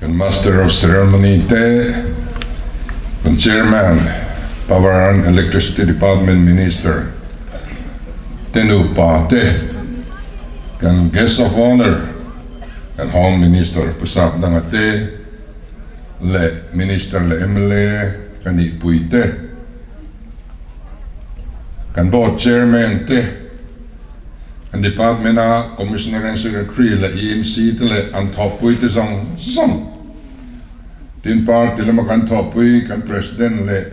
Kan Master of Ceremony te, kan Chairman, Power and Electricity Department Minister te nupa te, kan Guest of Honour, kan Home Minister Pu Sapdanga te leh Minister leh mla ka nihpui te, kan Board Chairman te, An department a Commissioner and Secretary leh EMC te leh an thawhpui te zawng zawng, tin party lama kan thawhpui kan President leh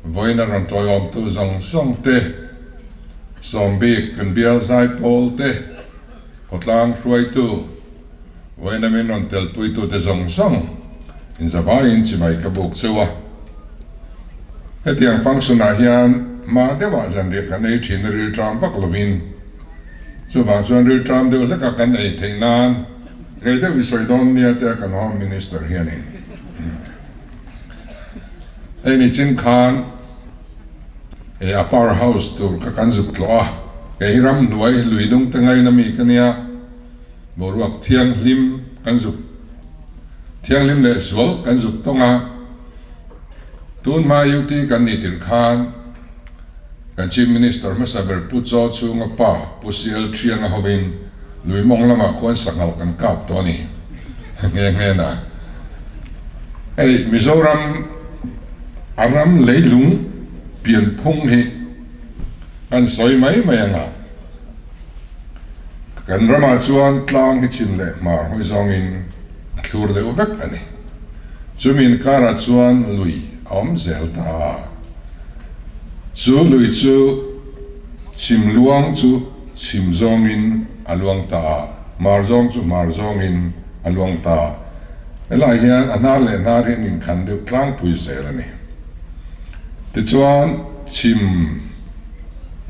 vawiin a rawn tawiawmtu zawng zawng te, sawmbik kan bial zaipawl te, khawtlang hruaitu, vawiin a min rawn telpuitu te zawng zawng inzavaiin chimai ka buk cheu a. Hetiang function ah hian hma deuhah zanriah kan ei thin a rilṭam vak lovin, chuvang chuan rilṭam deuh hleka kan ei theih nan rei deuh i sawi dawn nia tia kan Home Minister hianin hei ni chin khan e a power house tur kha kan zuk tlawh a, kei hi ramhnuai lui dung te ngaina mi ka nia, boruak thianghlim kan zuk thianghlim leh zual kan zuk tawng a. Tun hma UT kan nih tirh khan kan Chief Minister hmasa ber Pu Chaw chhunga pa Pu Sial Thianga hovin lui mawng lamah khuan sanghal kan kap tawh a ni nghe nghe na. Hei Mizoram a ram leilung pianphung hi kan sawi mai mai anga kan ramah chuan tlang hi chin leh hmar hawi zawngin a thlur deuh vek a ni. Chumi inkarah chuan lui a awm zel ta a. Chu lui chu chhim luang chu chhim zawngin a luang ta a, hmar zawng chu hmar zawngin a luang ta a. Helai hian a hnar leh hnar hi an inkhan deuh tlangpui zel a ni. Tichuan chhim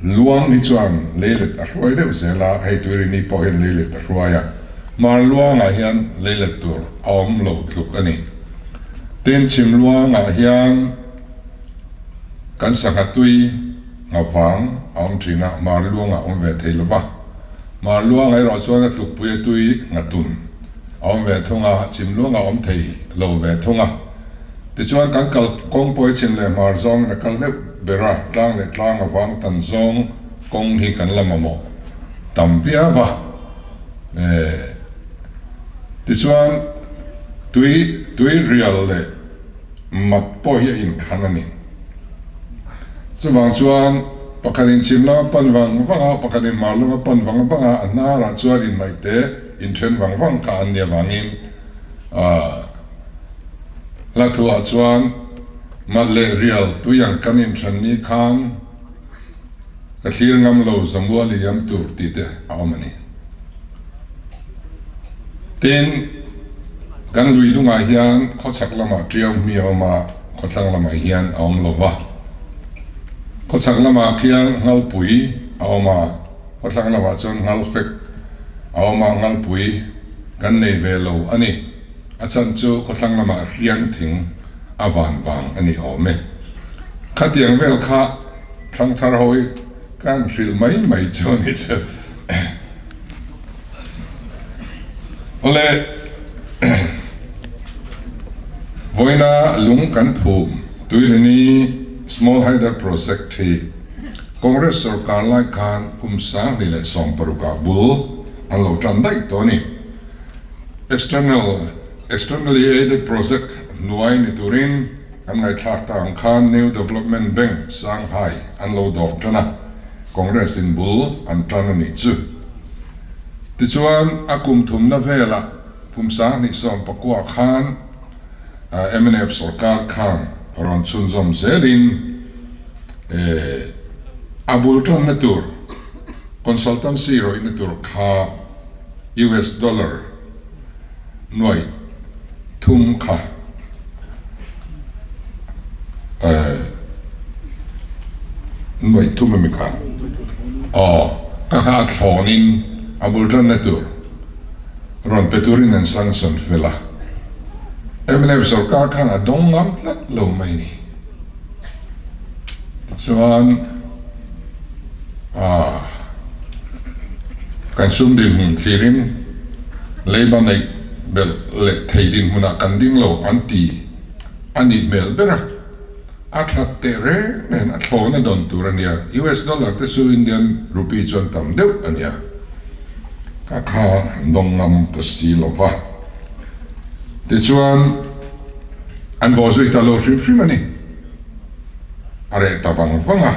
luang hi chuan leilet a hruai deuh zel a, hei Tuirini pawh hian leilet a hruai a. Hmar luangah hian leilet tur a awm lo tluk a ni. Tin, chhim luangah hian kan sangha tui nghavang a awm thin a, hmar luangah a awm ve thei lo va. Hmar luangah erawh chuan a tlukpui a tui nghatun a awm ve thung a, chhim luangah a awm thei lo ve thung a. Tichuan, kan kal kawng pawh hi chhim leh hmar zawngin a kal deuh ber a, tlang leh tlang avang tan zawng kawng hi kan la mamawh tam viau a. Tichuan, tui tui rial leh mat pawh hi a inkhan a ni. Chuvang chuan, pakhatin chhim lama pan vang vang a, pakhatin hmar lama pan vang vang a, a hnarah chuan inmaihte inthen vang vang kha an nih avangin hla thuah chuan mat leh rial tui ang kan inthen ni khan, Ka thlir ngam lo Zamua liam tur tih te a awm a ni. Tin, kan lui dungah hian khawchhak lamah ṭiau hmi a awm a, khawthlang lamah hian a awm lo va. Khawchhak lamah khian Ngalpui a awm a, khawthlang lamah chuan Ngalfek a awm a, Ngalpui kan nei ve lo a ni. A chhan chu khawthlang lamah hriang thing a van vang a ni awm e. Khatiang vel kha Thangthar ho hi ka han hrilh mai mai chu a ni chu. Awle, vawiina lung kan phum Tuirini Small Hydel Project hi Congress sorkar lai khan kum 2016 ah bul an lo tan daih tawh a ni. External Externally Aided Project hnuai ni turin Kan ngaihthlak ta ang khan New Development Bank Shanghai an lo dawp tan a, Congress in bul an tan a nih chu. Tichuan, a kum thumna velah kum 2019 khan mnf sorkar khan rawn chhunzawm zelin a bul tanna tur consultancy rawihna tur kha US dollar nuaih thum kha nuaih thum ami kha aw ka kha a thlawnin a bul tanna tur rawn pe turin an sanction fel a, mnf sorkar khan a dawng ngam tlat lo mai ni. Tichuan ah kan sum dinhmun thlirin leiba neih. belh leh thei dinhmunah kan ding lo an ti a nih hmel ber a, a that teh reng nen a thlawhna dawn tur a nia, US dollar te chu Indian rupee chuan tam deuh a nia, ka kha an dawng ngam ta si lo va, tichuan an bawh zui ta lo hrim hrim a ni, a reh ta vang vang a.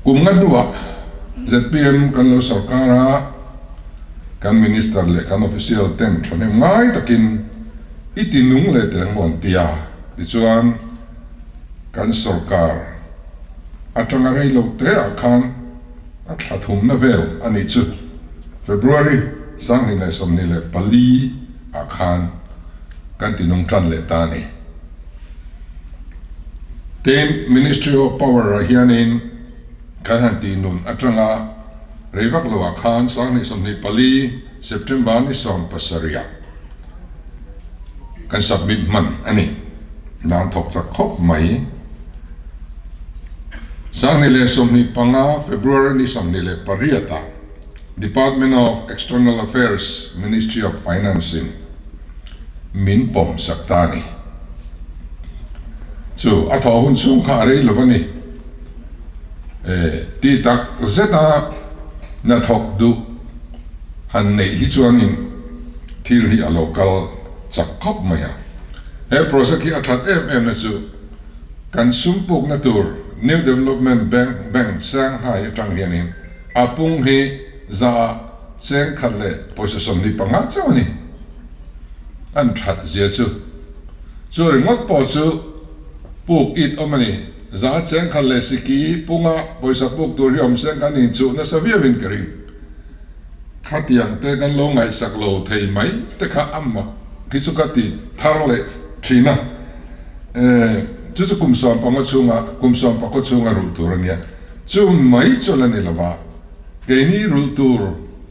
Kum nga hnuah zpm kan lo sorkar a, kan Minister leh kan official ten thahnem ngai takin i ti nung leh teh ang maw an ti a, tichuan kan sorkar atanga rei lo te ah khan a thla thumna vel a nih chu February 2024 ah khan kan ti nung tan leh ta a ni. Tin, Ministry of Power ah hianin kan han tih nun atanga rei vak lo ah khan 2024 September ni 17 ah kan submit hman a ni. Dan thawk chak khawp mai. 2025 February ni 28 ah Department of External Affairs, Ministry of Finance in min pawm sak ta a ni. Chu a thawh hun chhung kha a rei lo a ni. Ti tak zeta hnathawk duh han neih hi chuanin thil hi a lo kal chak khawp mai a. He project hi a that em em na chu kan sum pukna tur New Development Bank, Bank Shanghai atang hianin A pung hi za cheng khat leh pawisa 25 chauh a ni. An that zia chu. Chu ringawt pawh chu puk it awm a ni. Za cheng khat leh siki punga pawisa puk tur hi awm seng kan inchuh nasa viauin ka ring. Khatiang te kan lo ngaihsak lo thei mai te kha a mak hi chu ka ti thar leh thin a. Chu chu kum 15 chhunga kum 14 chhunga rulh tur a nia. Chu mai chu la ni lo va, keini rulh tur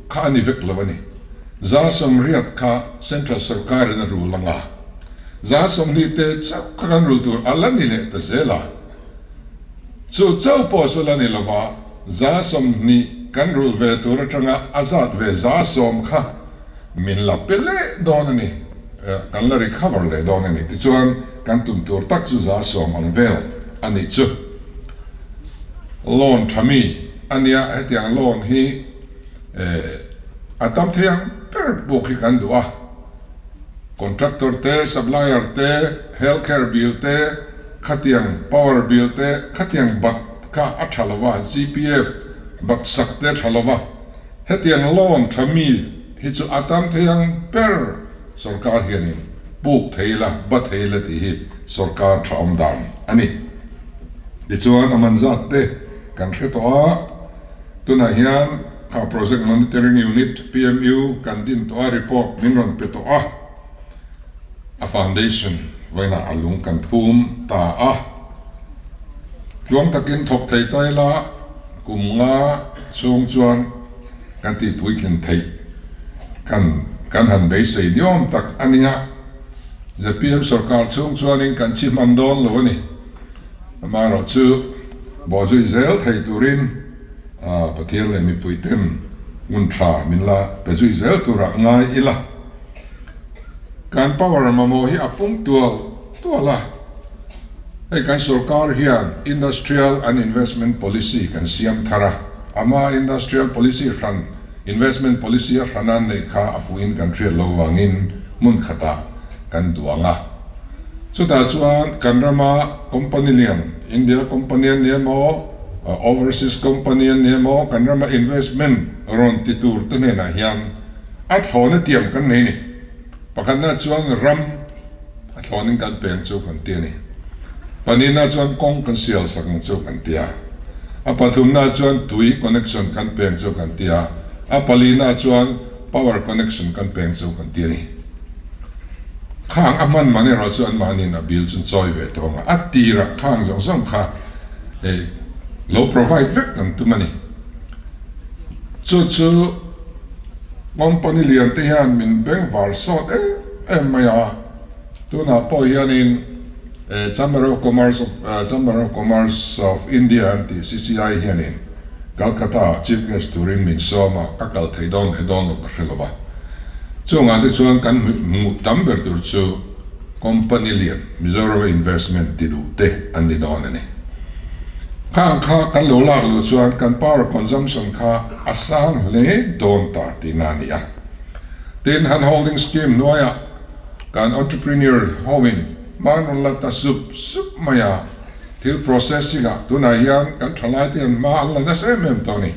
kha a ni vek lo a ni. 80% kha Central Sorkarin a rul ang a, 20% te chauh kha kan rulh tur a la ni leh ta zel a. Chu chauh pawh chu la ni lo va, 20% kan rulh ve tur atanga a zat ve 10% kha min la pe leh dawn a ni, kan la recover leh dawn a ni. Tichuan, kan tum tur tak chu 10% ang vel a nih chu. Loan tha mi a nia, hetiang loan hi a tam thei ang ber puk hi kan duh a, contractor te, supplier te, health care bill te, khatiang power bill te, khatiang bat kha a tha lo va, GPF bat sak te a tha lo va, hetiang loan tha mi hi chu a tam thei ang ber sorkar hianin puk thei la, ba thei la tih hi sorkar tha awm dan a ni. Tichuan a man zat te kan hre tawh a, tunah hian kha Project Monitoring Unit, PMU, kan din tawh a, report min rawn pe tawh a, a foundation vawiinah a lung kan phum ta a. Tluang takin thawk thei ta ila kum nga chhung chuan kan tihpuitlin theih kan kan han beisei niawm tak a nia. Zpm sorkar chhung chuanin kan chi hman dawn lo a ni. Amaherawh chu bawhzui zel thei turin Pathian leh mipui ten hun tha min la pe zui zel turah ngai ila. Kan power mamawh hi a pung tual tual a, hei kan sorkar hian Industrial and Investment Policy kan siam thar a, ama Industrial Policy hran, Investment Policy a hran a neih kha a fuhin kan hriat lo vangin hmun khatah kan duang a. Chutah chuan kan rama company lian, India company an ni emaw, overseas company an ni emaw, kan rama investment rawn ti tur te hnenah hian a thlawna tiam kan nei ni. Pakhatna chuan ram a thlawnin kan peng chu kan ti a ni. Pahnihna chuan kawng kan sial sak ang chu kan ti a. A pathumna chuan tui connection kan peng chu kan ti a. A palina chuan power connection kan peng chu kan ti a ni. Khang a hman man erawh chu anmahniin a bill chu chawi ve tawh ang a, a tirah khang zawng zawng kha hei lo provide vek kan tum a ni. Chu chu company lian te hian min beng var sawt em em mai a, tunah pawh hianin Chamber of Commerce of Chamber of Commerce of India an tih CCI hianin Calcutta-ah Chief Guest turin min sawm a, ka kal thei dawn leh dawn lo ka hre lo va. Chungah te chuan kan hmuh tam ber tur chu company lian Mizoram a investment ti duh te an ni dawn a ni. Khang kha kan lo lak luh chuan kan power consumption kha a sang hle dawn ta tihna a ni a. Tin, han holding scheme hnuaiah kan entrepreneur hoin hman rawn la ta sup sup mai a, thil processing ah tunah hian kan thalai te hian hma an la nasa em em tawh a ni.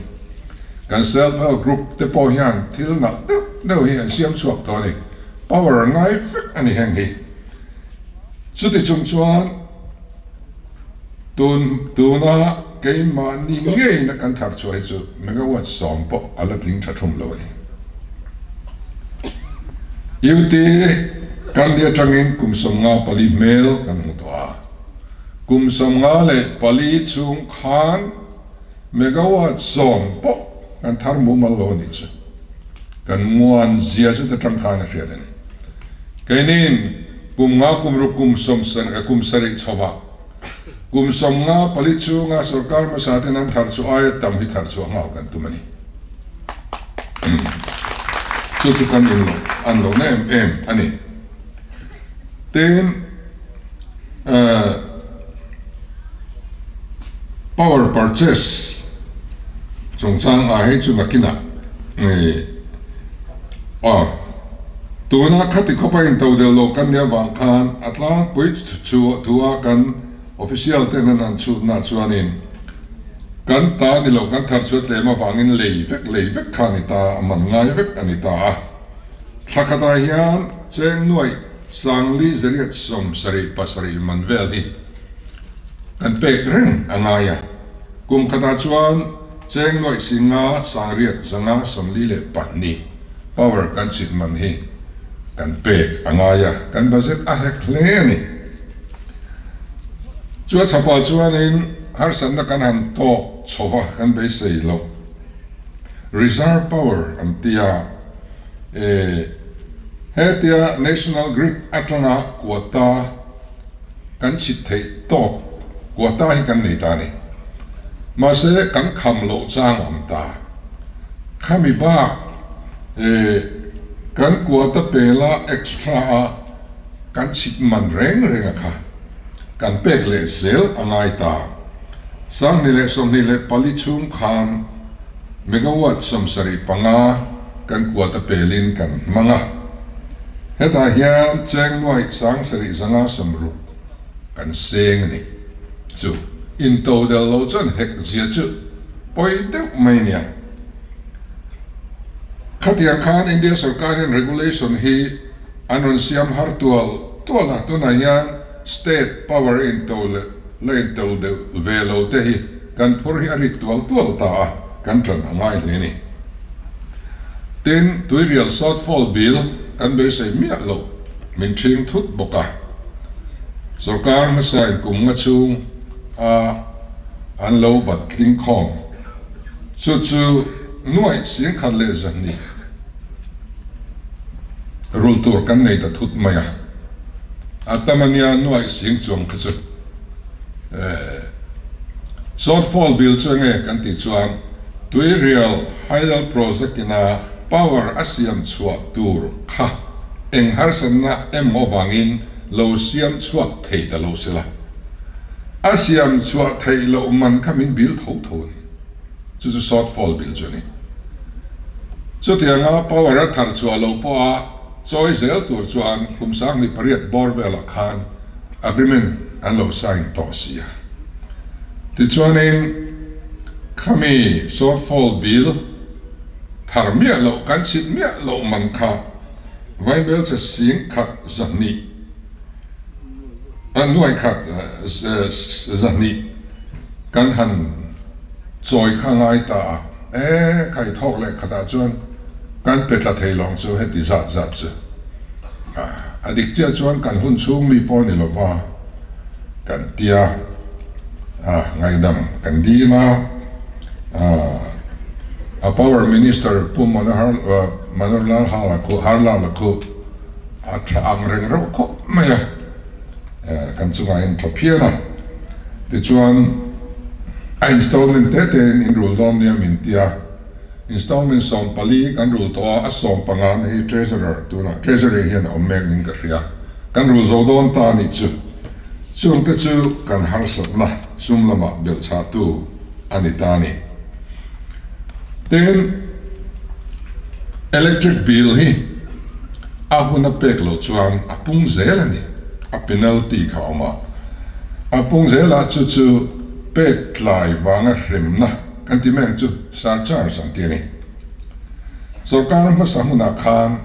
Kan self help group te pawh hian thil nalh deuh deuh hi an siam chhuak tawh a ni. Power ngai vek a ni heng hi. Chuti chung chuan tun tuna keimahni ngeina kan thar chhuah hi chu megawatt sawm pawh a la tling tha thum lo a ni. UT kan ni atangin kum 54 hmel kan hmu tawh a. Kum 54 chhung khan Megawatt 10 pawh kan thar mumal lo a nih chu. Kan muan zia chu ta tang khan a hriat a ni. Keiniin kum nga kum ruk kum sawm kum sarih chhovah kum 54 chhunga sorkar hmasa ten an thar chu aia tam hi thar chhuah nghal kan tum a ni. Chu chu kan in lo an lo na em em a ni. Tin, Power purchase chungchang ah hei chu nakinah aw tuna khati khawpa intodel lo kan nia vang khan a tlangpui chu thua kan official ten an han chhutna chuanin kan ta ni lo kan thar chu a tlem avangin lei vek lei vek kha a ni ta a man ngai vek a ni ta a thla khatah hian cheng nuaih Sangli 877 man vel hi kan pek reng a ngai a, kum khatah chuan cheng nuaih singa sangriat 542 power kan chhit man hi kan pek a ngai a, kan budget a hek hle a ni. Chu a chhapah chuanin harsatna kan han tawk chhova kan beisei loh reserve power an tia. E, hetia National Grid atanga quota kan chhit theih tawk quota hi kan nei ta a ni. Mahse kan kham loh chang a awm ta. Khami bak e, kan quota pela extra a kan chhit man reng reng a kha kan pek leh zel a ngai ta. 2024 chhung khan Megawatt 75 kan kuat a pelin kan hmang a, hetah hian cheng nuaih 7560 kan seng a ni. Chu intodel lo chuan hek zia chu pawi deuh mai nia. Khatiang khan India sorkar hian regulation hi an rawn siam har tual tual a, tunah hian state power into la intodel ve lo te hi Kan phur hi a rik tual tual ta a, kan ṭan a ngai hle a ni. Tin, Tuirial shortfall bill kan beisei miah loh min ṭhing thut bawk a. Sorkar hmasain kum nga chhung a an lo bat tling khawm. Chu chu nuaih 1100 rul tur kan nei ta thut mai a. A tam a nia nuaih sing chuang kha chu. Shortfall bill chu enge kan tih chuan Tuirial Hydel Project ina power a siam chhuah tur kha eng harsatna emaw avangin lo siam chhuak thei ta lo sela. A siam chhuah theih loh man kha min bill tho tho a ni. Chu chu shortfall bill chu a ni. Chutianga power a thar chhuah loh pawha chawi zel tur chuan kum 2008 bawr velah khan Agreement an lo sign tawh si a. Tichuanin khami shortfall bill thar miah loh kan chhit miah loh man kha vaibelchhe 1200 a 1200 kan han chawi kha ngai ta a. E khai thawk leh khatah chuan kan pe tla thei lawng chu heti zat zat chu a dik chiah chuan kan hun chhung mi pawh ni lova kan tia a ngaihdam kan dil a, a power minister Pu Manohar Manoharlal Harlal a khu a tha ang reng reuh khawp mai a kan chungah hian tha phian a tichuan a installment te te in in rul dawn nia min tia. Installment 14 kan rul tawh a, a sawmpanga na hi Treasurer tunah Treasury hian a awm mek ning ka hria. Kan rul zo dawn ta a nih chu. Chungte chu kan harsatna sum lamah belhchhahtu a ni ta a ni. Tin, electric bill hi a hun a pek loh chuan a pung zel a ni. A penalty kha a awm a. A pung zelah chu chu pek tlai vanga hremna kan ti mai ang chu, surcharge an ti a ni. Sorkar hmasa hmunah khan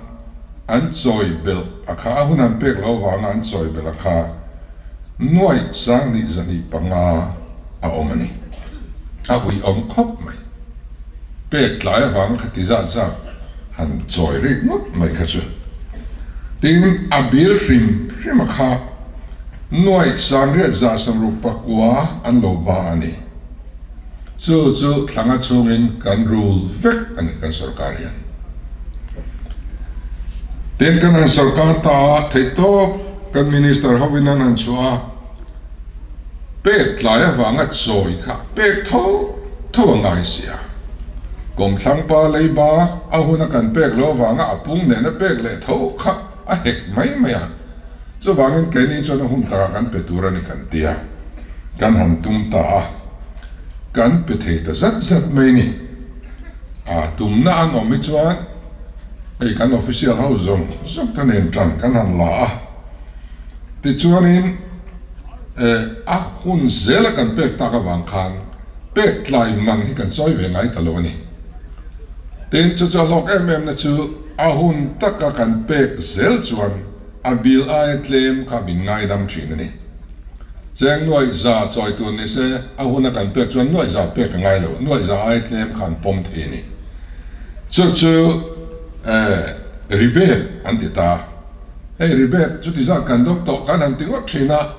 an chawi belh a kha, a hun an pek loh avanga an chawi belh a kha nuaih 2500 a awm a ni. A uiawm khawp mai. Pek tlai avanga khati zat zat han chawi rik ngawt mai kha chu. Tin, a bil hrim hrim a kha nuaih 86,900 an lo ba a ni. Chu chu thlanga chhungin kan rul vek a ni kan sorkar hian. Tin, kan han sorkar ta a, theihtawp kan minister hovin an han chhuah a, pek tlai avanga chawi kha pek tho tho a ngai si a. Kawmthlang pa leiba a huna kan pek lo avanga a pung nena pek leh tho kha a hek mai mai a. Chuvangin keini chuan a hun takah kan pe tur a ni kan ti a, kan han tum ta a, kan pe thei ta zat zat mai ni. A tumna an awm hi chuan hei kan official ho zawng zawng te nen tan kan han la a, tichuanin a hun zela kan pek tak avang khan pek tlai man hi kan chawi ve ngai ta lo a ni. Tin, chu chu a hlawk em em na chu a hun taka kan pek zel chuan a bil aia tlem kha min ngaidam thin a ni. Cheng nuaih za chawi tur ni se, a huna kan pek chuan nuaih za pek a ngai lo, nuaih za aia tlem kha an pawm thei a ni. Chu chu rebate an ti ta. Hei rebate chuti zat kan dawng tawh kan han ti ngawt thin a,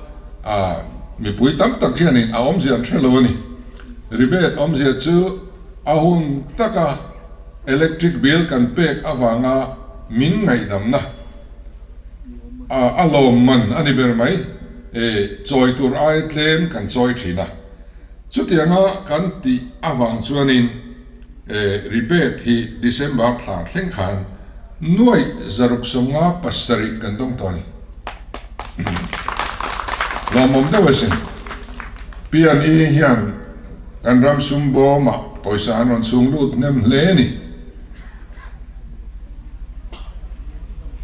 mipui tam tak hianin a awmzia an hre lo a ni. Rebate awmzia chu a hun taka electric bill kan pek avanga min ngaihdamna a lawm man a ni ber mai. Chawi tur ai tlem kan chawi thin a, chutianga kan tih avang chuanin rebate hi December thla thleng khan 657 kan dawng tawh a ni. Lawmawm deuh asin. P&E hian kan ram sum bawmah pawisa an rawn chhung lut hnem hle a ni.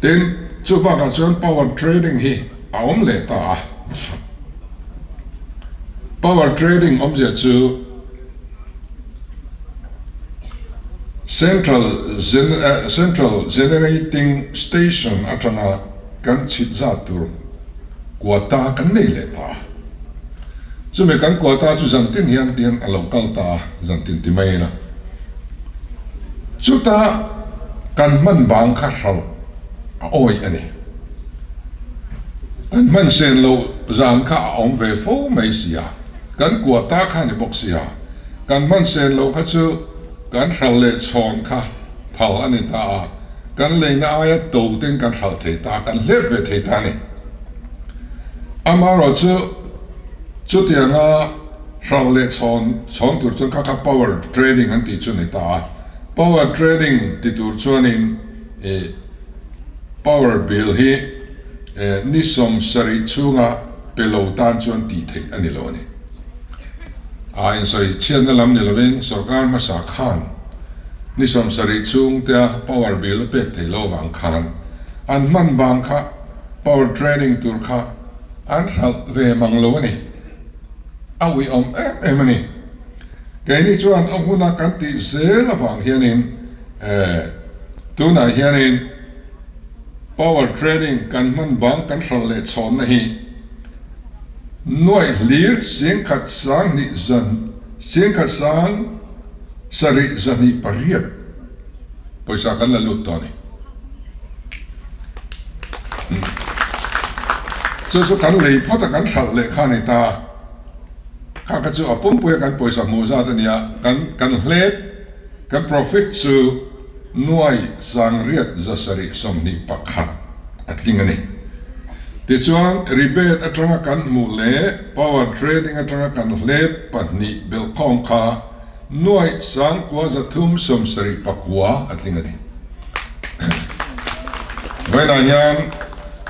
Tin, chu bakah chuan power trading hi a awm leh ta a. Power trading awmzia chu Central Central Generating Station atanga kan chhit zat tur quota kan nei leh ta a. Chumi kan quota chu zantin hian tihian a lo kal ta a, zantin ti mai ila. Chuta kan hman bang kha hralh a awih a ni. Kan hman sen loh zan kha a awm ve fo mai si a, kan quota kha a ni bawk si a, kan hman sen loh kha chu kan hralh leh chhawn kha phal a ni ta a, kan leina aia to ten kan hralh thei ta, kan hlep ve thei ta a ni. Amaherawhchu chutianga hralh leh chhawn chhawn tur chuan kha kha power trading an tih chu a ni ta a. Power trading ti tur chuanin ih power bill hi ni 70 chhunga pe lo tan chuan tih theih a ni lo a ni. A insawi chhiatna lam ni lovin sorkar hmasa khan ni 70 chhung tea power bill a pek theih lo avang khan an hman vang kha power trading tur kha an hralh ve mang lo a ni. A uiawm em em a ni. Keini chuan a huna kan tih zel avang hianin tunah hianin power trading kan hman bang kan hralh leh chhawnna hi nuaih hlir singkhat sanghnih zan singkhat sang sarih zahnih pariat pawisa kan la lut tawh a ni. Chu chu kan lei phawt a kan hralh leh kha a ni ta. Kha kha chu a pumpui a kan pawisa hmuh zat a nia, kan kan hlep, kan profit chu nuai sangriat 721 a tling a ni. Tichuan rebate atanga kan hmuh leh power trading atanga kan hlep pahnih belhkhawm kha. Nuaih 9379 a tling a ni. Vawiinah hian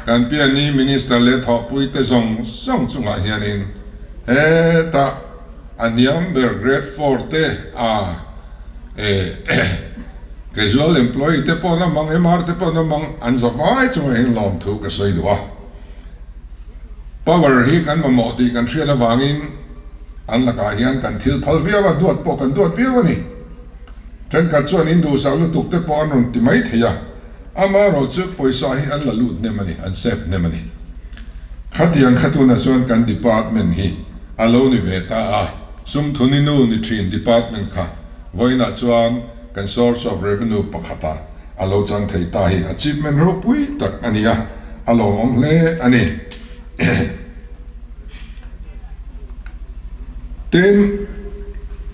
kan piani Minister leh thawhpuite zawng zawng chungah hianin hetah a hniam ber Grade 4 te a casual employee te pawh an awm ang, MR te pawh an awm ang, an zavai chungah hian lawmthu ka sawi duh a. Power hi kan mamawh tih kan hriat avangin an lakah hian kan thil phal viau a, duat pawh kan duat viau a ni. Thenkhat chuan in duhsak lutuk te pawh an rawn ti mai thei a, amaherawh chu pawisa hi an la lut hnem a ni, an save hnem a ni. Khatiang kha tunah chuan kan department hi a lo ni ve ta a, sumthuni nu ni thin department kha vawiinah chuan kan source of revenue pakhata a lo chang thei ta hi achievement ropui tak a ni a, a lawmawm hle a ni. Tin,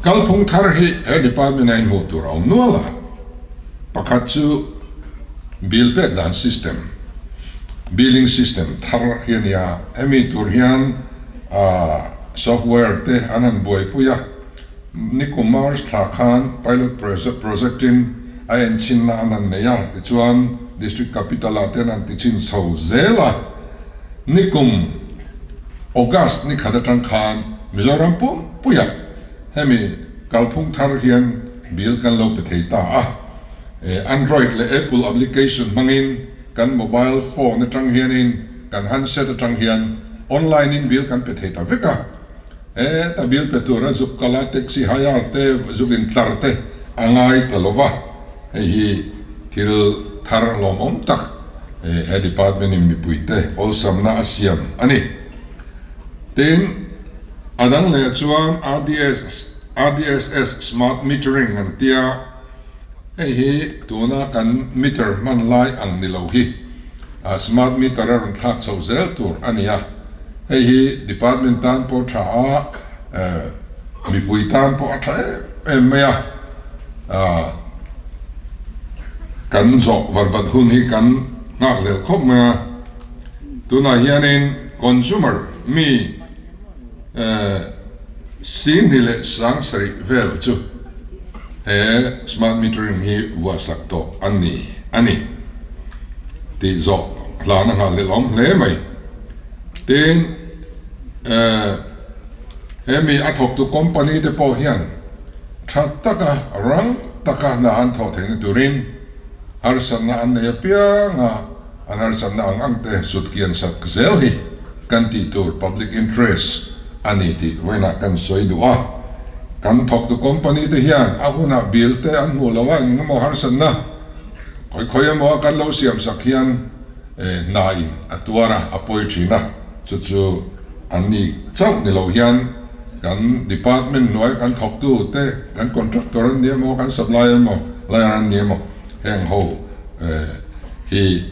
kalphung thar hi he department a inhmuh tur a awm nual a, pakhat chu bill pek dan system, billing system thar hi a ni a, hemi tur hian software te an han buaipui a, nikum March thla khan pilot project in a enchhinna an han nei a, tichuan district capital ah te an han tichhin chho zel a. Nikum August ni khat atang khan Mizoram pumpuiah hemi kalphung thar hian bill kan lo pe thei ta a. Android leh Apple application hmangin kan mobile phone atang hianin kan handset atang hian online in bill kan pe thei ta vek a. Heta bill pe tura zuk kala taxi hire te zuk intlar te a ngai ta lo va, hei hi thil thar lawmawm tak he department in mipui te awlsamna a siam a ni. Tin, a dang leh chuan RDS, RDSS smart metering an tia, hei hi tuna kan meter hman lai ang ni lo hi smart meter a rawn thlak chho zel tur a ni a, hei hi department tan pawh tha a, mipui tan pawh a tha em em mai a, kan zawh vat vat hun hi kan nghak hlel khawp mai a, tunah hianin consumer mi Singni leh Sangsarih vel chu he smart metering hi vuahsak tawh an ni a ni tih zawh hlan a nghah leh awm hle mai. Tin, hemi a thawktu company te pawh hian tha taka rang taka hna an thawh theihna turin harsatna an nei apiang a, An harsatna ang ang te sut kian sak zel hi kan tih tur public interest a ni tih vawiinah kan sawi duh a. Kan thawktu company te hian a hunah bill te an hmuh lo a, eng emaw harsatna khawi khawi emaw a kan lo siam sak hian hna in a tuar a, a pawi thin a, chu chu an ni chauh ni lo hian kan department hnuaia kan thawktu te, kan contractor an ni emaw, kan supplier emaw, liar an ni emaw heng ho hi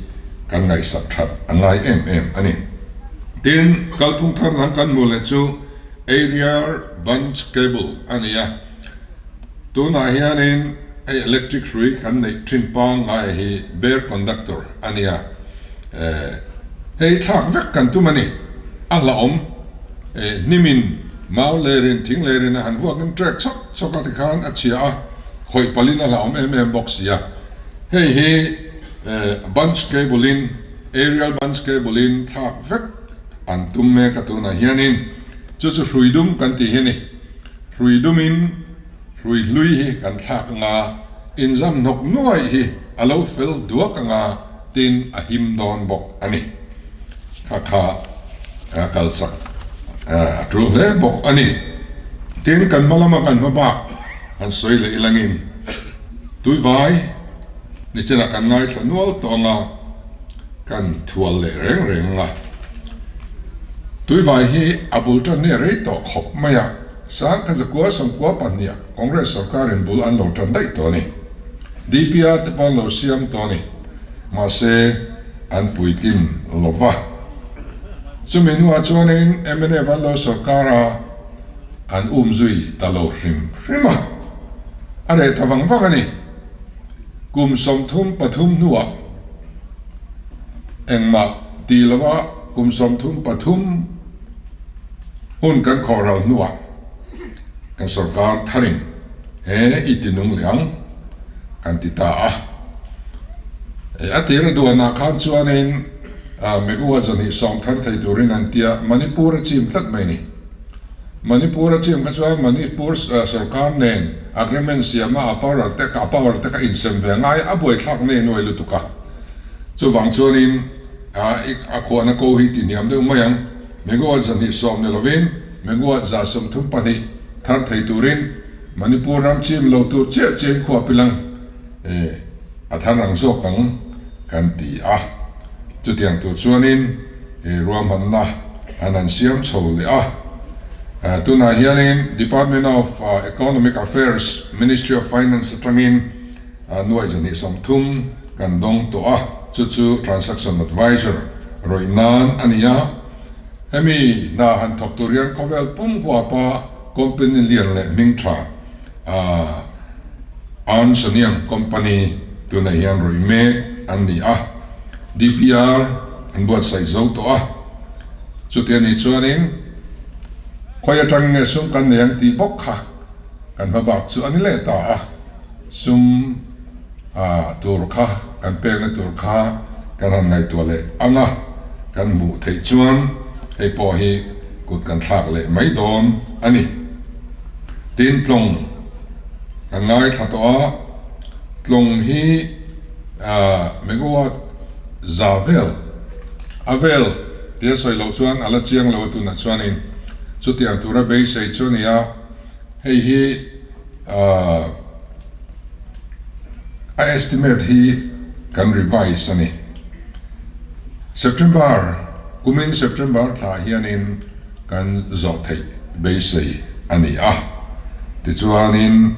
kan ngaihsak that a ngai em em a ni. Tin, kalphung thar dang kan hmuh leh chu Aerial Bunch Cable a ni a, tunah hianin hei electric hrui kan neih thin pangngai hi bare conductor a ni a, hei thlak vek kan tum a ni. A hlauhawm hnimin mau lerin thing lerin a han vuakin trek chawk chawk a tikhan a chhia a, khawih palin a hlauhawm em em bawk si a. Hei hi bunch cable in, aerial bunch cable in thlak vek an tum mek a tunah hianin chu chu hrui dum kan tih hi a ni. Hrui dumin hrui hlui hi kan thlak anga inzam hnawk nuaih hi a lo fel duak anga tin a him dawn bawk a ni. Kha kha kal chak a tul hle bawk a ni. Tin kan hma lama kan hma bak han sawi leh ilangin Tuivai nichinah kan ngaithla nual tawh anga kan thual leh reng reng anga Tuivai hi a bul tan nge rei tawh khawp mai a, Sangkhat zakua sawmkua pahniha Congress sorkarin bul an lo tan daih tawh a ni. DPR te pawh an lo siam tawh a ni. Mahse an puitlin lo va. Chumi hnuah chuanin mnf an lo sorkar a. An um zui ta lo hrim hrim a, a reh ta vang vang a ni. Kum 33 hnuah engmah ti lova kum 33 hun kan khawhral hnuah kan sorkar tharin. He i ti nung leh ang, kan ti ta a. A tir duanah khan chuanin megawatt 210 thar thei turin an tia, Manipur a chim tlat mai ni. Manipur a chim kha chuan Manipur sorkar nen agreement siama a power te a power te kha insem ve ngai a buaithlak nei nuai lutuk a. Chuvang chuanin a khuahna ko hi ti hniam deuh mai ang. Megawatt 210 ni lovin megawatt 132 thar thei turin Manipur ram chim lo tur chiah chiahin khua pilang a thar ang zawk ang kan ti a. Chutiang tur chuanin ruahmanna an han siam chho leh a. Tunah hianin Department of Economic Affairs, Ministry of Finance atangin nuaih 230 kan dawng tawh a, chu chu Transaction Advisor rawih nan a ni a. Hemi hna han thawk tur hian khawvel pum huapa Company lian leh hming tha Ernst and Young Company tunah hian rawih mek an ni a, DPR an buatsaih zo tawh a. Chuti a nih chuanin khawi atang nge sum kan nei ang tih bawk kha kan hma bak chu a ni leh ta a, sum tur kha kan pekna tur kha kan han ngaihtuah leh ang a, kan hmuh theih chuan hei pawh hi kut kan thlak leh mai dawn a ni. Tin tlawng kan ngaithla tawh a, tlawng hi megawatt za vel a vel tia sawi loh chuan a la chiang lo a tunah chuanin chutiang tura beisei chu a ni a, hei hi. A estimate hi kan revise a ni. September, kumin September thla hianin kan zawh theih beisei a ni a. Tichuanin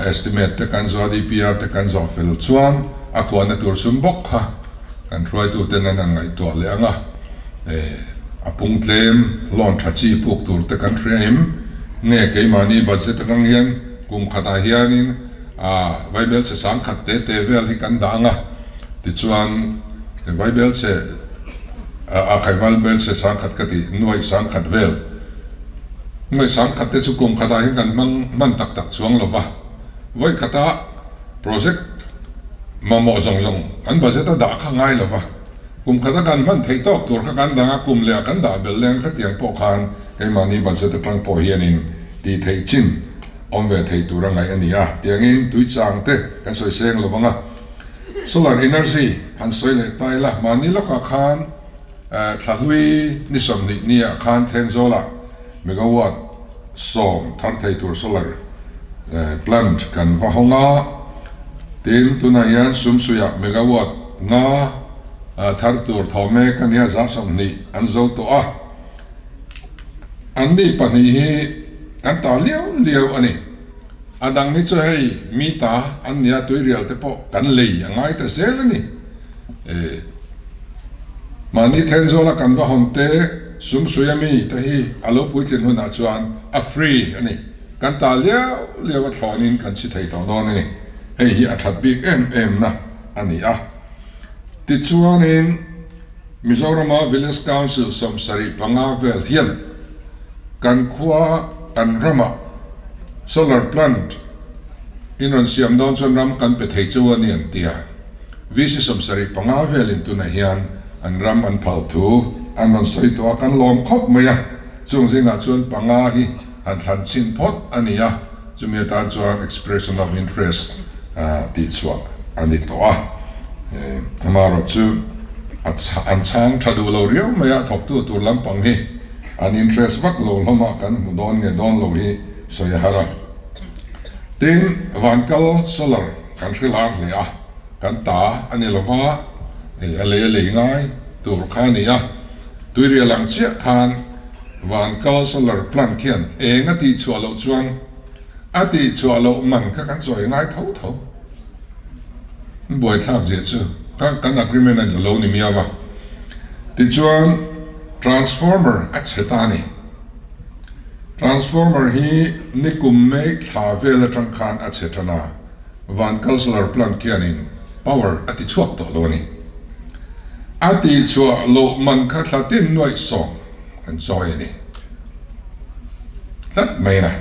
estimate te kan zawh a, DPR te kan zawh fel chuan a khuahna tur sum bawk kha kan hruaituten an han ngaihtuah leh ang a. A pung tlem loan tha chi puk tur te kan hria em? Nge keimahni budget atang hian kum khatah hianin a vaibelchhe sangkhat te te vel hi kan dah ang a, tichuan vaibelchhe a khai vaibelchhe sangkhat ka ti nuaih sangkhat vel nuaih sangkhat te chu kum khatah hian kan hmang hman tak tak chuang lo va, vawi khata project mamawh zawng zawng kan budget a dah kha ngai lo va. Kum khata kan hman theih tawk tur kha kan dang a, kum leh ah kan dah belh leng khatiang pawh khan keimahni budget atang pawh hianin tih theih chin awm ve thei tur a ngaih a ni a, tiangin tui chang te kan sawi seng lo vang a. Solar energy han sawi leh ta ila, mahni lawkah khan thla hlui ni 20 ni ah khan Thenzawlah megawatt 10 thar thei tur solar plant kan va hawng a, tin tunah hian Sumsuiah megawatt 5 thar tur thaw mek a nia, 20% an zo tawh a, an ni pahnih hi kan ta liau liau a ni. A dang hi chu hei mi ta an nia, tuirial te pawh kan lei a ngai ta zel a ni. Mahni Thenzawl-a kan va hawn te, Sumsuia mi te hi a lo puitlin hunah chuan a free a ni. Kan ta liau liau a thlawnin kan si thei tawh dawn a ni. Hei hi a that bik em em na a ni a. Tichuanin Mizorama Village Council 75 vel hian kan khua kan ramah solar plant in rawn siam dawn chuan ram kan pe thei chu a ni an ti a. VC 75 velin tunah hian an ram an phal thu an rawn sawi tawh a, kan lawm khawp mai a, chung zingah chuan panga hi han thlan chhin phawt a ni a, chumi atan chuan expression of interest tih chhuah a ni tawh a, amaherawh chu an chhang tha duh lo riau mai a, thawktu tur lampang hi an interest vak lo hlawm a, kan hmu dawn nge dawn lo hi sawi a har a. Tin, Vankal solar kan hre lar hle a. Kan ta a ni lova, hei a lei a lei ngai tur kha a ni a, tuirial ang chiah khan van kal solar plant khian eng a tih chhuah loh chuan a tih chhuah loh man kha kan chawi ngai tho tho. Buaithlak zia chu kha kan agreement a lo ni miau a. Tichuan transformer a chhe ta a ni. Transformer hi nikum May thla vel atang khan a chhe tan a. Van kal solar plant khianin power a ti chhuak tawh lo a ni. A ti chhuah loh man kha thla tin nuaih 10 an chawi a ni tlat mai na.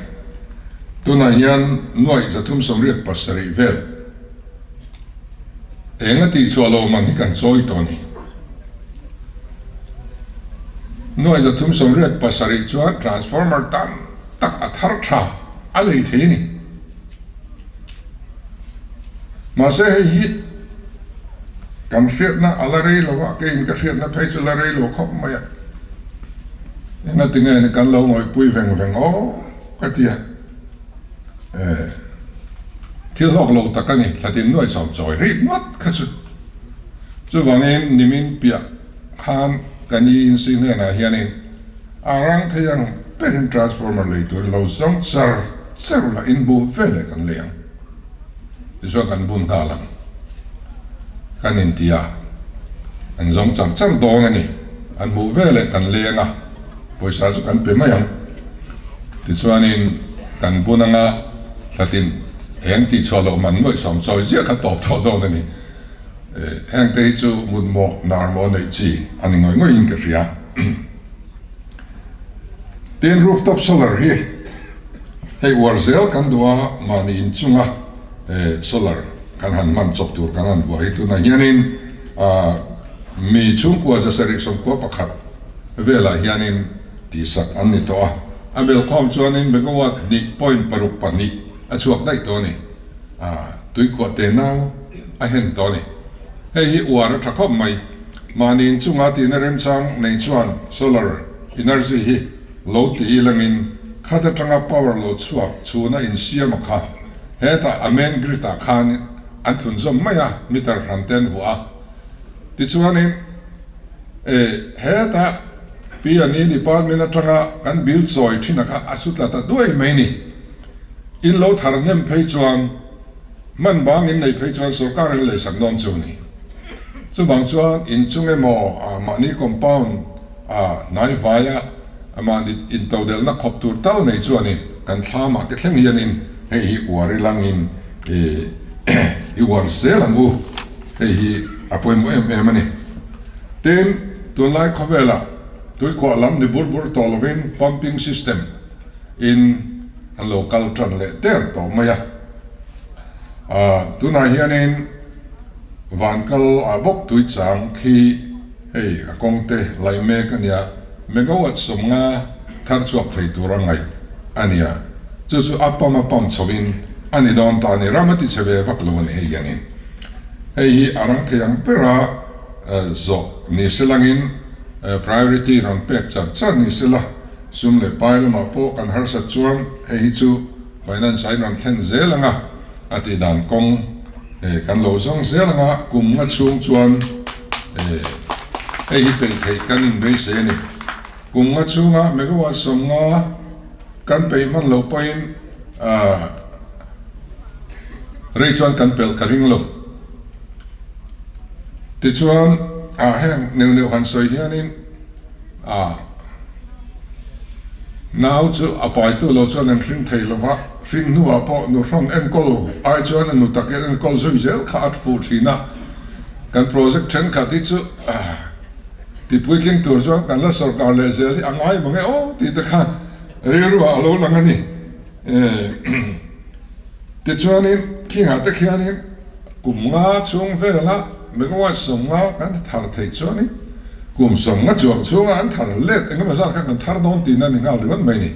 Tunah hian nuaih 387 vel eng a tihchhuah lo man hi kan chawi tawh a ni. Nuaih 387 chuan transformer tam tak a thar tha a lei thei a ni. Mahse hei hi kan hriatna a la rei lo a, keiin ka hriatna phei chu la rei lo khawp mai a. Engati nge ni kan lo ngawihpui veng veng aw ka ti a. Thil hlawk lo tak a ni, thlatin nuai chawm chawi rik ngawt kha chu. Chuvangin nimin piah khan ka ni insi hnenah hianin a rang thei ang berin transformer lei turin lo zawng char char la inbu veleh kan lei ang. Tichuan kan bun nghal ang. Kan inti a, an zawng char char dawn a ni. An hmuh veleh kan leng a, pawisa chu kan pe mai ang. Tichuanin kan bun anga thlatin eng tihchhuah loh man nuaih sawm chawi ziah kha tawp tawh dawn a ni. Heng te hi chu mutmawh nar maw neih chi a ni ngawih ngawih in ka hria. Tin rooftop solar hi hei uar zel kan duh a, mahni inchunga solar kan han hman chawp tur kan han vuah hi tunah hianin mi chhungkua 791 velah hianin tihsak an ni tawh a, a belkhawm chuanin megawatt hnih point paruk pahnih a chhuak daih tawh a ni. Tuikhuah te nau a hen tawh a ni. Hei hi uar a tha khawp mai. Mahni inchunga tihna remchang nei chuan solar energy hi lo ti ilangin khat atanga power lo chhuak chhuna insiam a kha. Hetah a main grid ah khan an thlun zawm mai a, meter hran te an vuah a. Tichuanin e hetah P&E department atanga kan bill chawi thin a kha a su tla ta duai mai ni. In lo thar hnem phei chuan hman bang in nei phei chuan sorkar in leisak dawn chu a ni. Chuvang chuan in chung emaw ah mahni compound ah hnai vaia mahni intodelhna khawp tur tal nei chuanin kan thlamah te thleng hianin hei hi uar i langin i uar zel ang u. Hei hi a pawimawh em em a ni. Tin, tunlai khawvelah tuikhuah lam ni bur bur tawh lovin pumping system in an lo kal tan leh der tawh mai a. Tunah hianin van kal ah bawk tui chang khi hei a kawng te laih mek a nia, megawatt 50 thar chhuak thei tur a ngaih a nia. Chu chu a pump a pump chho in a ni dawn ta a ni, ram a ti chhe ve vak lo a ni hei hianin. Hei hi a rang thei ang bera zawh ni se langin priority rawn pek char char ni se la. Sum leh pai lamah pawh kan harsat chuan hei hi chu finance a inrawn thlen zel ang a, a tih dan kawng kan lo zawng zel ang a, kum nga chhung chuan hei hi peih theih kan inbeisei a ni. Kum nga chhunga megawatt 50 kan peih hman loh pawhin rei chuan kan pelh ka ring lo. Tichuan heng neuh neuh han sawi hianin, A nau chu a paitu lo chuan an hring thei lo va, hring hnuah pawh nuhrawn enkawl ai chuan a nu takin enkawl zui zel kha a fuh thin a. Kan project thenkhat hi chu ti puitling tur chuan kan la sawrkar leh zel hi a ngai mang e aw tih te kha rilruah a lo lang a ni. Tichuanin khingah te khianin kum nga chhung vela megawatt 50 kan thar theih chuanin kum 50 chuang chhunga an thar let engemaw zat kha kan thar dawn tihna a ni nghal ringawt mai a ni.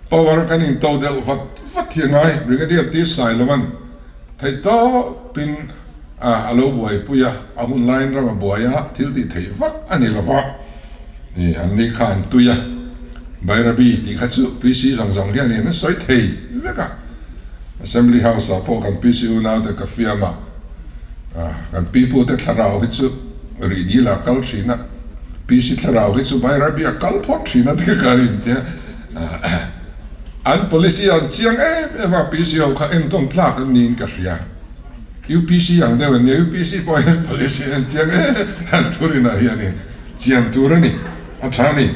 Power kan into deuh vat vat hi a ngai, Brigadier T Sailovan theihtawpin a lo buaipui a, a hun laiin ram a buai a, thil tih theih vak a ni lova, an ni kha an tui a, Bairabi tih kha chu PC zawng zawng hian an sawi thei vek a, Assembly House ah pawh kan PC unaute ka fiam a, kan pipute thlarau hi chu rih dil ah kal thin a, PC thlarau hi chu Bairabi a kal phawt thin a tih ka intia, an policy an chiang em em a, PC ho kha entawn tlak an niin ka hria. UPC ang deuh an nia, UPC pawh hian policy an chiang e an thurinah hianin chian tur a ni, a tha a ni.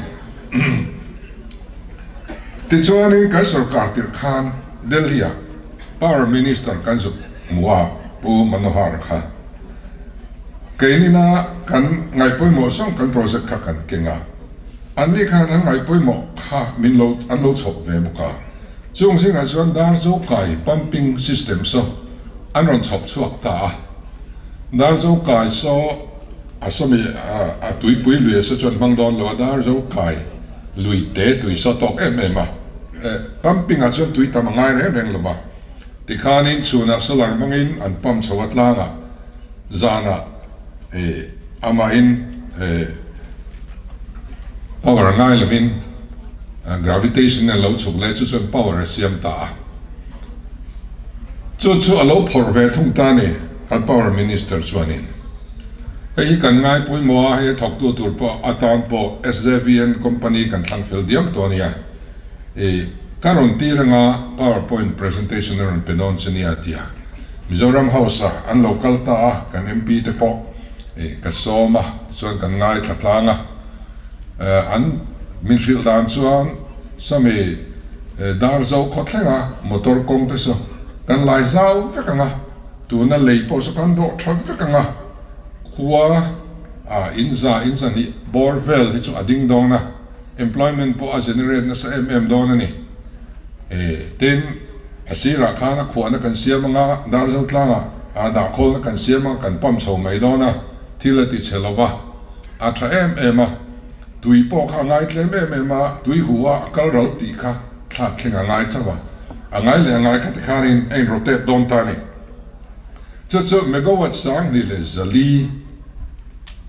Tichuanin kan sorkar tirh khan Delhi-ah Power Minister kan zuk hmu a, Pu Manohar kha. Keinina kan ngaihpawimawh zawng kan project kha kan keng a, anni khan an ngaihpawimawh kha min lo an lo chhawp ve bawk a. Chung zingah chuan Darzo kai pumping system saw an rawn chhawp chhuak ta a. Darzo kai saw a sawmi a tuipui lui a saw chuan hmang dawn lo a, Darzo kai lui te tui saw tawk em em a. Pumping ah chuan tui tam a ngai reng reng lo va. Tikhanin chhunah solar hmangin an pump chho a tlangah zanah amahin power a ngai lovin gravitation in a lo chhuk leh chu chuan power a siam ta a. Chu chu a lo phawrh ve thung ta a ni kan power minister chuanin. Hei hi kan ngai pawimawh a, hei a thawktu tur pawh atan pawh SJVN company kan thlang fel diam tawh a nia. Ka rawn tir anga power point presentation a rawn pe dawn che nia tia Mizoram House a an lo kal ta a, kan MP te pawh ka sawm a, tichuan kan ngaithla tlang a, an min hrilh dan chuan sawmi Darzo khaw thlenga motor kawng te saw kan lai zau vek ang a, tuna lei pawh saw kan dawh tha vek ang a, khua ah inza inza hnih bawr vel hi chu a ding dawn a. Employment pawh a generate nasa em em dawn a ni. Tin, a sirah khan a khuahna kan siam anga, Darzo tlangah a dahkhawlna kan siam anga kan pump chho mai dawn a, thil a ti chhe lo va, a tha em em a. Tui pawh kha a ngai tlem em em a, tui hu a a kal ral tih kha thlak thleng a ngai chauh a, a ngai leh a ngai kha tikhanin a in-rotate dawn ta a ni. Chu chu megawatt 2400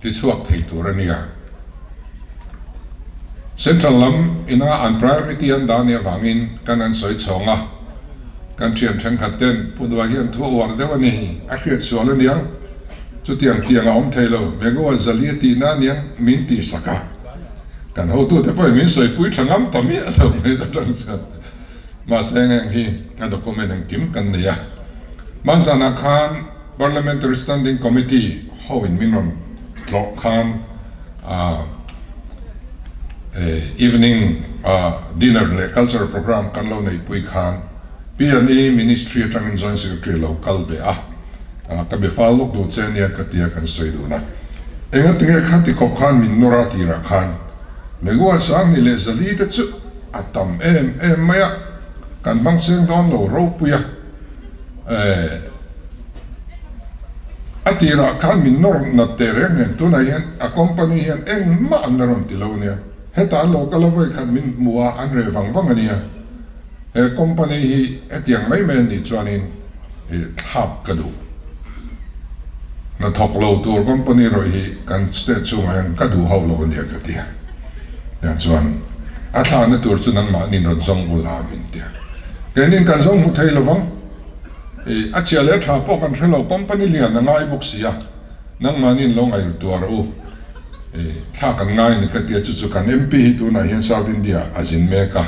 tichhuak thei tur a nia. Central lam ina an priority an dah nih avangin kan an sawi chhawng a, kan thian thenkhat ten Pu Duai hian thu a uar deuh a ni, a hriat sual a niang, chutiang tiang a awm thei lo, megawatt 400 a tihna a niang min tih sak a, kan hotute pawhin min sawipui tha ngam ta miah lo mai atang chuan mahse heng hi a document engkim kan nei a. Hmanzanah khan Parliamentary Standing Committee ho in min rawn tlawh khan evening dinner leh cultural programme kan lo neihpui khan PNE Ministry atangin Joint Secretary lo kal ve a, ka be fal lawk duh che ania ka tia kan sawi dun a. Engatinge kha ti khawp khan min nawr a tirah khan Megawatt 2400 te chu a tam em em mai a, kan hmang seng dawn lo ropui a. A tirah khan min nawr nat teh reng nen tunah hian a company hian engmah an la rawn ti lo ania, heta an lo kal a vawi khat min hmu a an reh vang vang ania, he company hi hetiang mai mai an nih chuanin thlap ka duh. Hnathawk lo tur company rawih hi kan state chhungah hian ka duh hauh lo ania ka ti a, tiang chuan a thlahna tur chu nangmahni rawn zawng ula min ti a. Keinin kan zawng hmu thei lovang. I a chhia leh tha pawh kan hre lo, company lian a ngai bawk si a, nangmahniin lo ngaih tuar u. I thla kan ngai ni ka tia chu chu kan MP hi tunah hian South India a zin mek a,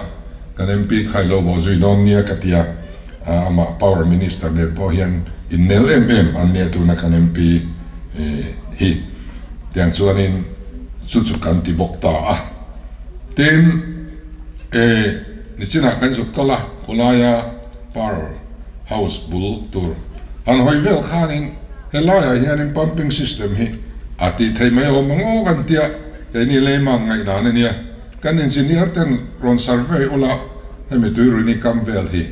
kan MP kha i lo bawh zui dawn nia ka tia, amah Power Minister nen pawh hian innel em em an nia tuna kan MP hi. Tiang chuanin chu chu kan ti bawk ta a. Tin, e. Nichinah kan zuk kal a, khawlaia Power House bul tur han hawi vel khanin helaiah hianin pumping system hi a tih theih mai awm ang aw kan tia, keini leimang ngaihdan a nia. Kan engineer ten rawn survey ula hemi tuiruini kam vel hi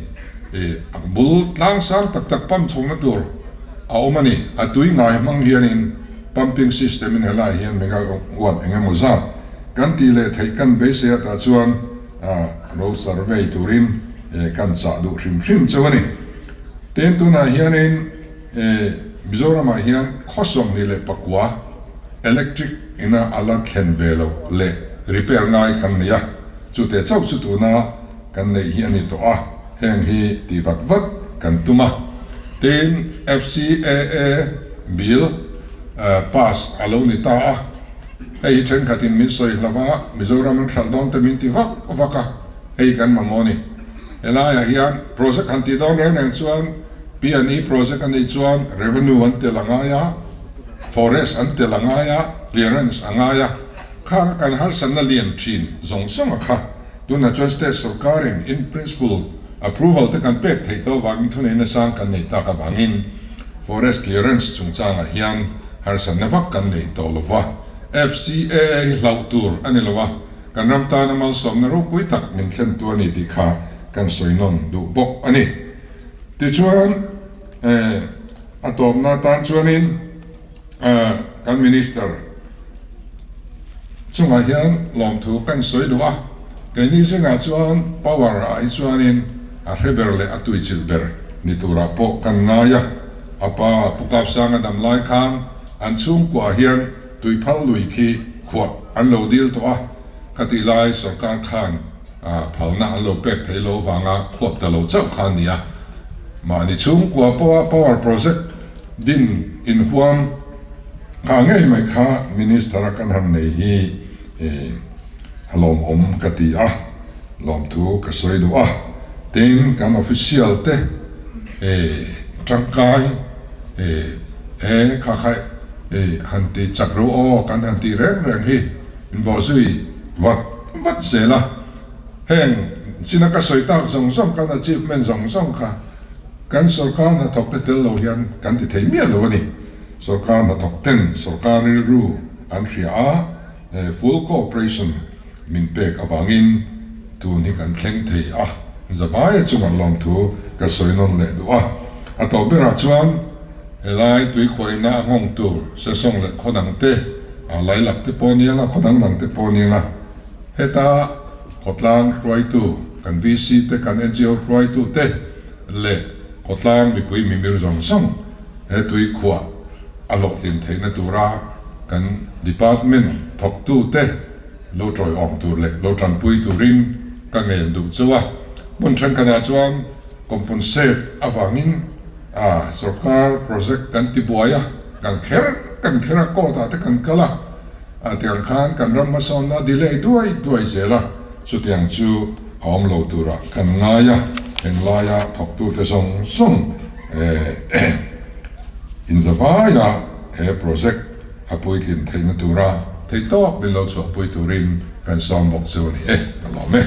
a bul tlang sang tak tak pump chhohna tur a awm a ni. A tui ngai hmang hianin pumping system in helaiah hian megawatt eng emaw zat kan tih leh theih kan beisei atah chuan A lo survey turin kan chah duh hrim hrim chauh a ni. Tin, tunah hianin Mizoramah hian khaw 29 electric ina a la thlen ve loh leh repair ngai kan nei a, chute chauh chu tuna kan neih hi a ni tawh a, heng hi ti vat vat kan tum a. Tin, FCAA bill pass a lo ni ta a. Hei hi thenkhatin min sawi hlauh a, Mizoram an hralh dawn te min ti vak vak a, hei kan mamawh a ni. Helaiah hian project han tih dawn reng reng chuan P&E project a nih chuan revenue an tel a ngai a, forest an tel a ngai a, clearance a ngai a, khang kan harsatna lian thin zawng zawng a kha. Tunah chuan state sorkarin in principle approval te kan pek theih tawh avangin thuneihna sang kan nei tak avangin forest clearance chungchangah hian Harsatna vak kan nei tawh lo va, FCAA hi hlauh tur a ni lo a, kan ram tana malsawmna ropui tak min thlentu a ni tih kha kan sawi nawn duh bawk a ni. Tichuan, a tawpna atan chuanin kan Minister chungah hian lawmthu kan sawi duh a, keini zingah chuan power ah hi chuanin a hre ber leh a tuichilh ber ni turah pawh kan ngai a, a pa Pu Kapsanga dam lai khan an chhungkuaah hian tuiphal lui khi khuah an lo dil tawh a, khatih lai sorkar khan phalna an lo pek thei lo vanga khuap ta lo chauh kha a ni a. Mahni chhungkua pawha power project din inhuam kha ngei mai kha Minister a kan han nei hi a lawmawm ka ti a, lawmthu ka sawi duh a. Tin, kan official te tangkai kha kha han ti chak ro aw kan han tih reng reng hi inbawhzui vat vat zel a. Heng china ka sawi tak zawng zawng kan achievement zawng zawng kha kan sorkar hnathawk te tel lo hian kan ti thei miah lo a ni. Sorkar hnathawk ten sorkar rilru an hria a, full cooperation min pek avangin tun hi kan thleng thei a, Zabaia chungah lawmthu ka sawi nawn leh duh a. A tawp berah chuan helai tuikhuaina a nghawng tur sesawng leh khaw dang te, lailak te pawh aniang a, khaw dang dang te pawh aniang a. Heta khawtlang hruaitu, kan VC te, kan ngo hruaitu te leh khawtlang mipui mimir zawng zawng he tui khuah a hlawhtlin theihna tura kan department thawktu te lo tawiawm tur leh lo tanpui turin ka ngen duh chauh a. Hmun thenkhatah chuan compensate avangin a sorkar project kan tibuai a, kan kher kan kher a, court ah te kan kal a. A tiang khan kan ram hmasawnna delay duai duai zel a, chutiang chu a awm lo turah kan ngai a, englaia thawktute zawng zawng inzavaia he project a puitlin theihna tura theihtawp min lo chhuahpui turin kan sawm bawk chu a ni e, ka lawm e.